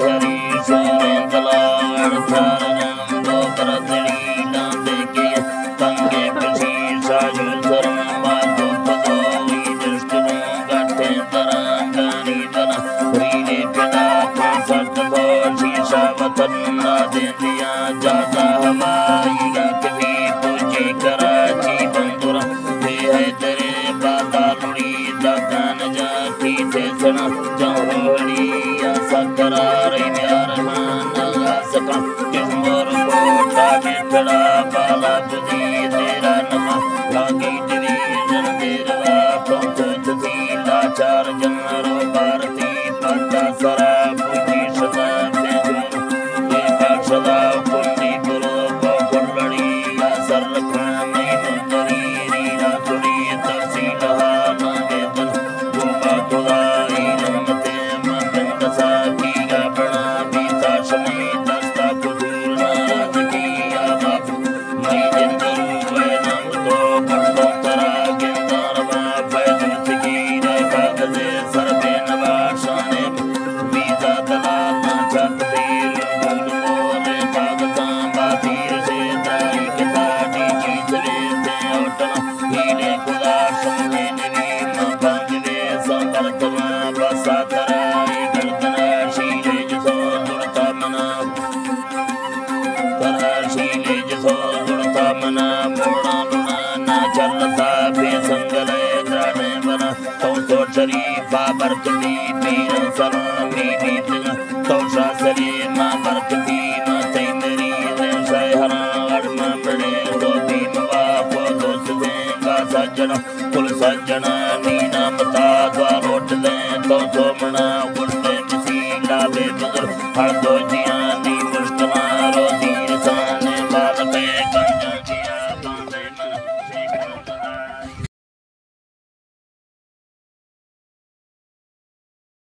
ہری سوریں دلاڑ چار جنگو برزڑی لاندے کے تنگے کشی شاجو سرما تو پدوی دشتوں گٹے ترانگانی بنا ریلے پدا کا سٹ بوشی شاوتن نادے دیا جاتا ہمائی گا کبھی پوجی کراچی بندرا بے ہے تیرے بازار لڑی دکان جا کی سے سنا جاؤ لڑی یا سکرا رہی پیار مان اللہ سکا کس مور کوٹا بٹڑا بالا بزی تیرا نما لاگی ڈویژن تیرا پنچو تسی لاچار جنرو بارتی پتا سرا بوٹی شدا پہ جون ایکا شدا کنڈی برو کو کلڑی یا سر کھانی مندری رینا کڑی تفصیل ہانا گیتن گوما خدائی رحمت مندن دسا کی گا بنا بیتا شمی دستا کدور ناراض کی یا بابو مئی جندر وینم تو پٹو ترا گندار ما فیض سگیر کاغذ سر بے نباشانے ویزا دلال چک دیر گل مور کاغذاں با تیر سے درائی کتا ڈی جی چلے سے اوٹنا ہیلے خدا شانے نوی ما بانگلے سا برتما بسا ترائی گردنا شیلے جسو درتا منا ترا شیلے جسو زڑتا منا موڑا لنا نا چلتا بے سنگلے درانے منا تو تو شریفا برکتی پیر سلامی بیتگا تو شاہ سلیما برکتی ما تیمری شہرا اڑما بڑے تو بیم واپو دوست دینگا سجنا